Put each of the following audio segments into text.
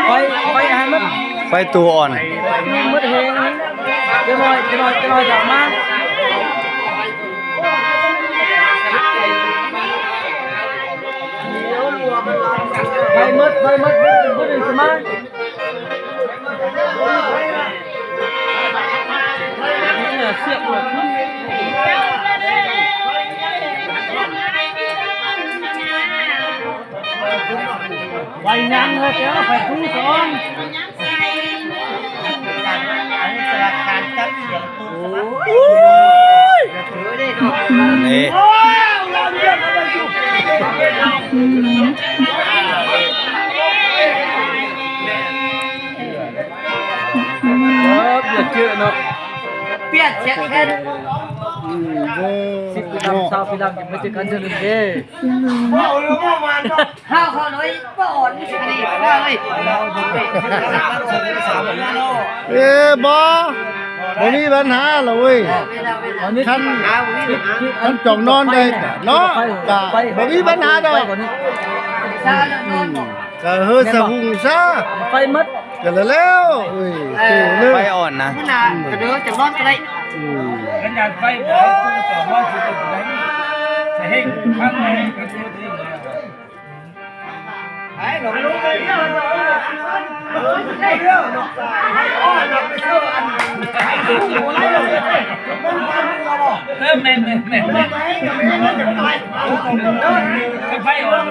ໄຟ ໄຟໃຫ້ມັນ ໄຟຕົວອ່ອນ ມັນແຮງ ຈັກໜ້ອຍ ຈັກໜ້ອຍ ຈັກໜ້ອຍຈະມາ ໄຟໝົດ ໄຟໝົດ ບໍ່ໄດ້ ບໍ່ໄດ້ສະມາ ໄຟຍັງເລີຍ ໄຟຕູ້ສອງ ອັນນີ້ສະລັບການຈັດສຽງ ໂອ້ຍ ນີ້ ເອີ ເປັນເຈີເນາະ ປ່ຽນເຊັດແທນ ອືມ ເອີ ສິບປີດຳ ຊາວປີດຳ ຈະມາເຈີກັນເທື່ອໜຶ່ງເດ້ ເວົ້າເລື່ອງເວົ້າມາເນາະ ເຮົາເຂົານ້ອຍບໍ່ອ່ອນ ນີ້ຊິດີວ່າເອີຍ ເອີ ບໍ່ ບໍ່ມີບັນຫາລະເວີຍ ຄັນ ຄັນຈອງນອນໄດ້ກະເນາະ ກະບໍ່ມີບັນຫາດອກ ກະເຮີສະຫຸງຊະ ໄຟໝົດ ກະແລ້ວ ເອີຍ ໄຟອ່ອນນະ ກະເດີຈະນອນກະໄດ້ ອືມ ຄັນຢາກໄຟບໍ່ໃຫ້ຕູ້ສອງຮ້ອຍສິບເອັດໄດ້ ສະເຮັງພັນ ເອີ ແມ່ນໆໆ ໄຟອ່ອນ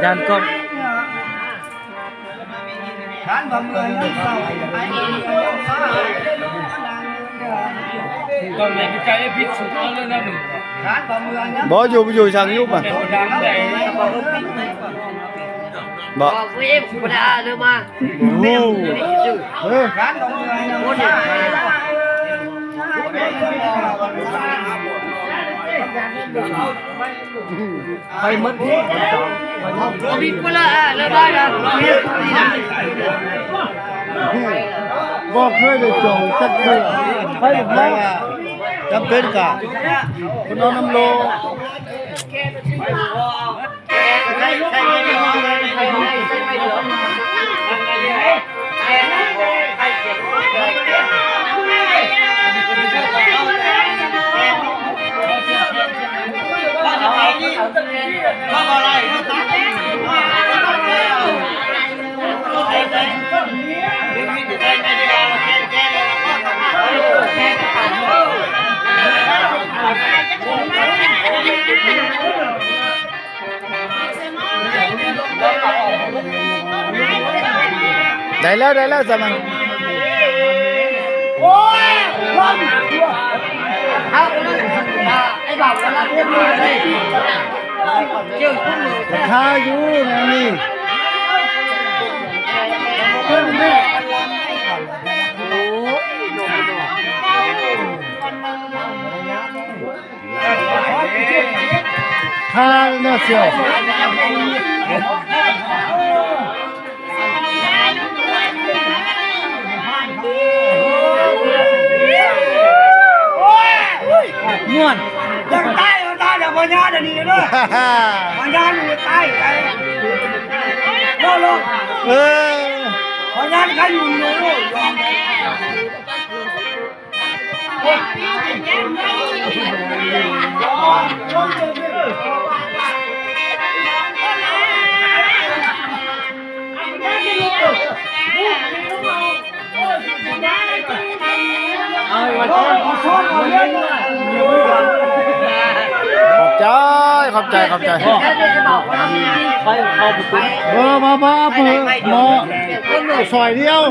ຢ້ານກ້ອງ ບໍ່ຢູ່ ຢູ່ຊ່າງຢູ່ປະ ບໍ່ ບໍ່ ເອີ ເອີ ໄປໝົດ ບໍ່ມີຜູ້ລະ ເລີຍໄດ້ລະ ບໍ່ເຄີຍໄດ້ຈອງຈັກເທື່ອ ໄປໝົດ ແຕ່ວ່າຈຳເປັນກະ ເພິ່ນເອົານຳໂລ ໄດ້ແລ້ວ ໄດ້ແລ້ວ ສະມັນ ຄາຢູ່ແນວນີ້ ຄາເນາະ ສ່ຽວ ມ່ວນ ຢາກຕາຍ ຕາຍແລ້ວ ພະຍາດອັນນີ້ເດີ ພະຍາດຕາຍໄປ ເອີ ພະຍາດໄຂ້ຫຍຸ້ງເດີ ຂອບໃຈ. ຂອບໃຈ ຂອບໃຈ. ເອີ ມາ ມາ ເປີດໝໍ້ ສອຍດຽວ.